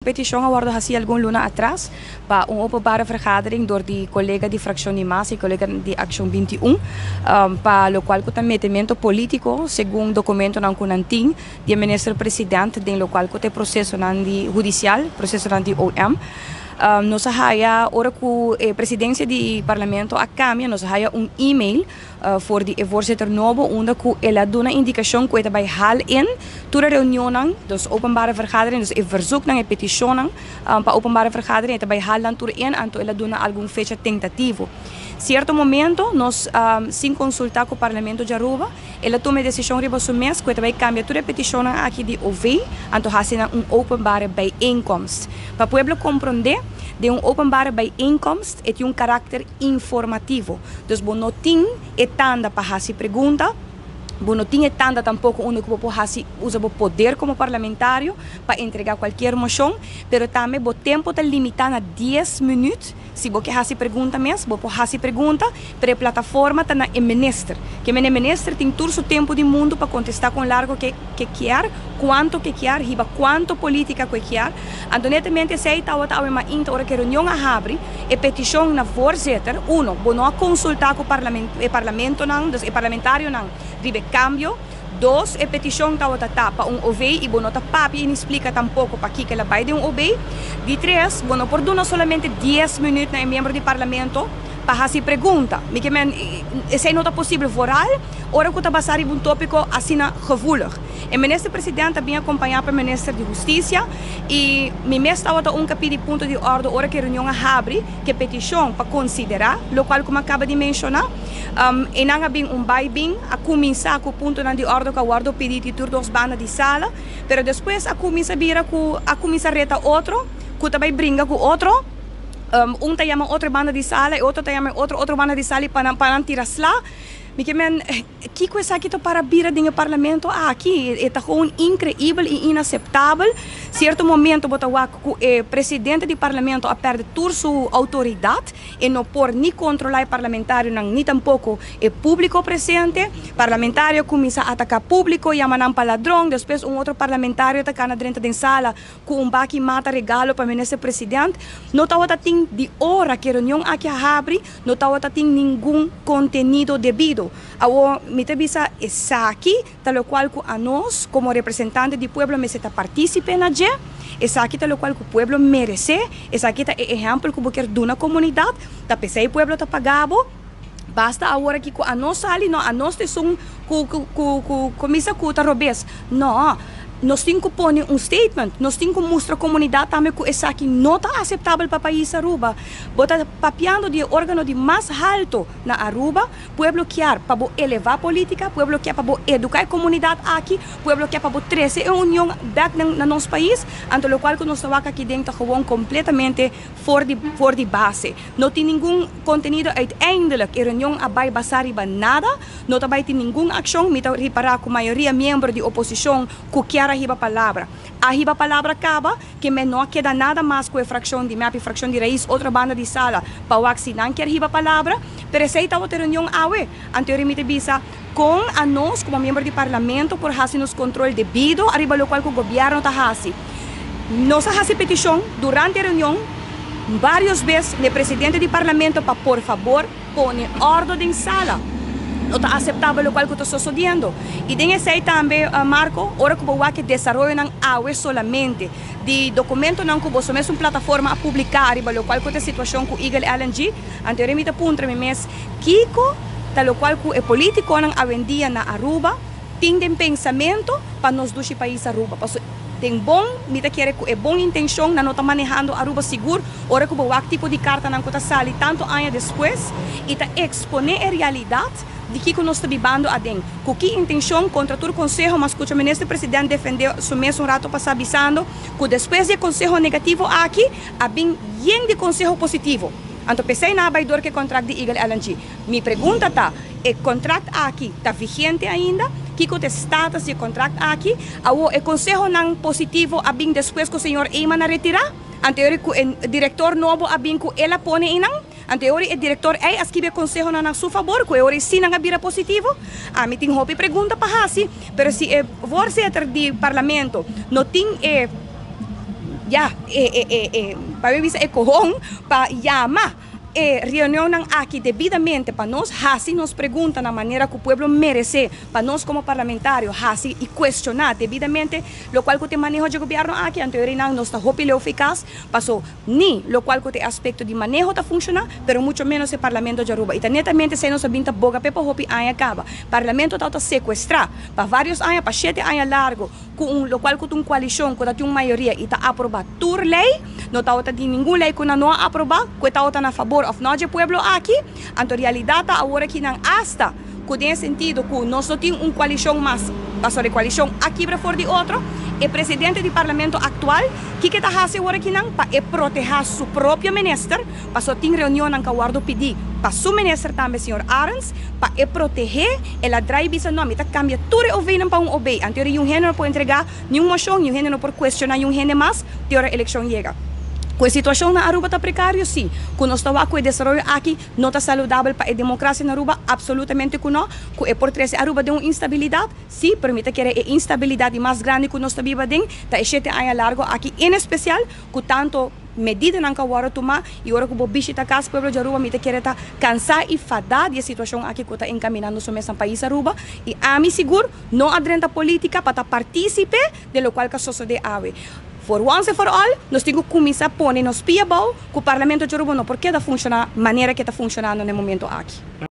Peticion a wordo haci algun luna atras pa un openbare vergadering door di colega di fraccion di mas y colega di Accion 21 pa locual cu ta metemento politico segun documentonan cu nan tin di e minister president den locual cu ta e procesonan di hudicial, procesonan di OM. Nos a haya ora cu e presidencia di parlamento a cambia nos a haya un email For di e voorzitter nobo unda cu el a duna indicacion cu e ta bay haal in tur e reunionnan, dus openbare vergadering, dus e verzoeknan, e peticionnan pa openbare vergadering, e ta bay haal nan tur in, anto el a duna algun fecha tentativo. Cierto momento nos sin consulta cu Parlamento di Aruba, el a tuma e decision riba su mes cu e ta bay cambia tur e peticionnan aki di OV, anto haci nan un openbare bijeenkomst. Pa pueblo compronde, den un openbare bijeenkomst e tin un karakter informativo. Dus bo no tin e tanda pa hasi pregunta, bo no tin e tanda tampoko unda ku bo por hasi usa bo poder komo parlamentario pa entrega kualkier moshon, pero tambe bo tempo ta limitá na dies minüt. Si bo ke hasi pregunta mes, bo por hasi pregunta, pero e plataforma ta na e minister. Ke men e minister tin tur su tempo di mundu pa kontestá kon largo ke ke kier, kuanto ke kier, hiba kuanto polítika ku e kier. Anto netamente esei tabata awe mainta ora ku e reunion a habri. E peticion na voorzitter, uno, bo no a consulta cu e parlamentonan, dus e parlamentarionan riba e cambio. Dos, e peticion tabata ta pa un OV y bo no ta papia y ni splica tampoco pakico el a bay den un OB. Di tres, bo no por duna solamente dies minuut na e miembro di parlamento pa haci pregunta. Mi ke men, esey no ta posibel vooral ora cu ta basa riba un topico asina gevoelig. E minister president ta bin acompaña pa e minister di husticia y mi mes tabata un ca pidi punto di ordo ora cu e reunion a habri cu e peticion pa considera locual cu mi a caba di menciona. Eynan a bin un bay bin, a cuminsa cu puntonan di ordo cu a wordo pidi di tur dos banda di sala, pero despues a cuminsa bira cu a cuminsa reta otro cu ta bay bringa cu otro. Un ta yama otro e banda di sala e otro ta yama e otro otro banda di sala y pa nan tira sla. Mi ke men, kiko esaki ta para bira den e parlamento aki? E ta gewoon inkreibel i inaseptabel. Sierto momento bo ta wak ku e presidente di parlamento a pèrdè tur su outoridat. E no por ni kontrolá e parlamentarionan ni tampoko e públiko presente. Parlamentario kuminsá ataká públiko, yama nan pa ladron. Despues un otro parlamentario ta kana drenta den sala ku un baki mata regalo pa minister president. No tabata tin di ora ku e reunion aki a habri. No tabata tin ningun contenido debido. Awor mi ta bisa esaki ta locual cu anos como representante di pueblo mester ta participe na dje, esaki ta locual cu pueblo merece, esaki ta e ehempel cu bo kier duna comunidad, ta pesey pueblo ta paga bo, basta awor aki cu anos sali, no anos ta esun cu cu cu cuminsa cu ta robes, no. Nos tin cu pone un statement, nos tin cu mustra comunidad tambe cu esaki no ta aceptabel pa pais Aruba. Bo ta papiando di e organo di mas halto na Aruba, pueblo kier pa bo eleva politica, pueblo kier pa bo educa e comunidad aki, pueblo kier pa bo trece e union bek na nos pais, anto locual cu nos ta wak aki den ta gewoon completamente for di for di base. No tin ningun contenido uiteindelijk e reunion a bay basa riba nada. No ta bai tin ningun akshon. Mi ta ripará ku mayoria miembro di oposishon ku kier a hiba palabra, a hiba palabra kaba, ke men no a keda nada mas ku e frakshon di mep i frakshon di Rais otro banda di sala pa wak si nan kier hiba palabra. Pero esei tabata e reunion awe. Anterior mi ta bisa kon anos komo miembro di parlamento por hasi nos kontrol debido ariba lokual ku gobièrnu ta hasi. Nos a hasi petishon durante e reunion varios bes n'e presidente di parlamento pa por fabor Pone ordo den sala. No ta aseptabel lokual ku ta sosodiendo. I den esei tambe, Marco, ora ku bo wak e desaroyonan awe solamente di dokumentonan ku boso mesun plataforma a publiká riba lokual ku ta e situashon ku Eagle LNG, anto mi ta puntra mi mes kiko ta lokual ku e politikonan awendia na Aruba tin den pensamentu pa nos dushi pais Aruba. Paso den bon mi ta kere ku e bon intenshon nan no ta manehando Aruba sigur ora ku bo wak tipo di kartanan ku ta sali tantu aña despues i ta eksponé e realidat di kiko nos ta bibando aden. Ku ki intenshon kontra tur konseho m'a skucha Minister President defendé su mes un rato pasá bisando ku despues di e konseho negativo aki a bin yen di konseho positivo. Anto p'esei nan a bai dor ku e kontrakt di Eagle LNG. Mi pregunta ta, e kontrakt aki ta vigente ainda? Kiko ta e status di e kontrakt aki? Awor e konsehonan positivo a bin despues ku señor Eman a retirá? Anteori ku e direktor nobo a bin ku el a pone einan? Anteori e direktor ei a skibi e konsehonan na su fabor ku e ora ei sí nan a bira positivo? Ami tin hopi pregunta pa hasi, pero si e voorzitter di parlamento no tin e. Ya, e e e e pa mi bisa e kohon pa yama e reunionnan aki debidamente pa nos hasi nos pregunta na manera ku pueblo meresé pa nos komo parlamentario hasi i kuestioná debidamente lokual ku ta e maneho dje gobièrnu aki. Anto e nan nos ta hopi leu efikas paso ni lokual ku ta e aspekto di maneho ta funshoná, pero mucho menos e Parlamento di Aruba. I ta netamente esei nos a bin ta boga p'e pa hopi aña kaba. Parlamento ta sekuestrá pa vários aña, pa 7 aña largu, ku un lokual ku un koalishon ku tin un mayoria i ta aprobá tur lei. No ta tin ningun lei ku no a aprobá ku ta na fabor òf no di pueblo aki. Anto realidat ta awor aki nan asta ku den sentido ku nos no tin un koalishon mas, paso e koalishon a kibra for di otro. E presidente di parlamento aktual, kiko ta hasi awor aki nan pa e protehá su propio minister, paso tin reunion nan ku a wòrdu pidí pa su minister tambe, señor Arends, pa e protehé, el a drai bisa: "No, mi ta kambia tur e OV pa un OB". Anto ningun hende no por entregá ningun moshon, ningun hende no por kuestioná ningun hende mas te ora elekshon yega. Ku e situashon na Aruba ta prekario, si. Ku nos ta ku e desaroyo aki no ta saludabel pa e demokrasia na Aruba, absolutamente ku no. Ku e por trese Aruba den un instabilidat, si, pero mi ta kere e instabilidat mas grandi ku nos ta biba den, ta e 7 aña largu aki, en espesial, ku tantu medidanan ku a wòrdu tumá i ora ku bo bishitá kas, pueblo di Aruba, mi ta kere ta kansá i fadá di e situashon aki ku ta enkaminando su mes na pais Aruba. I ami sigur no a drenta polítika pa ta partísipe di lokual ku a sosodé awe. For once and for all, nos tin ku kuminsá pone nos pia bou ku Parlamento di Aruba no por keda funshoná manera ku e ta funshonando na e momento aki.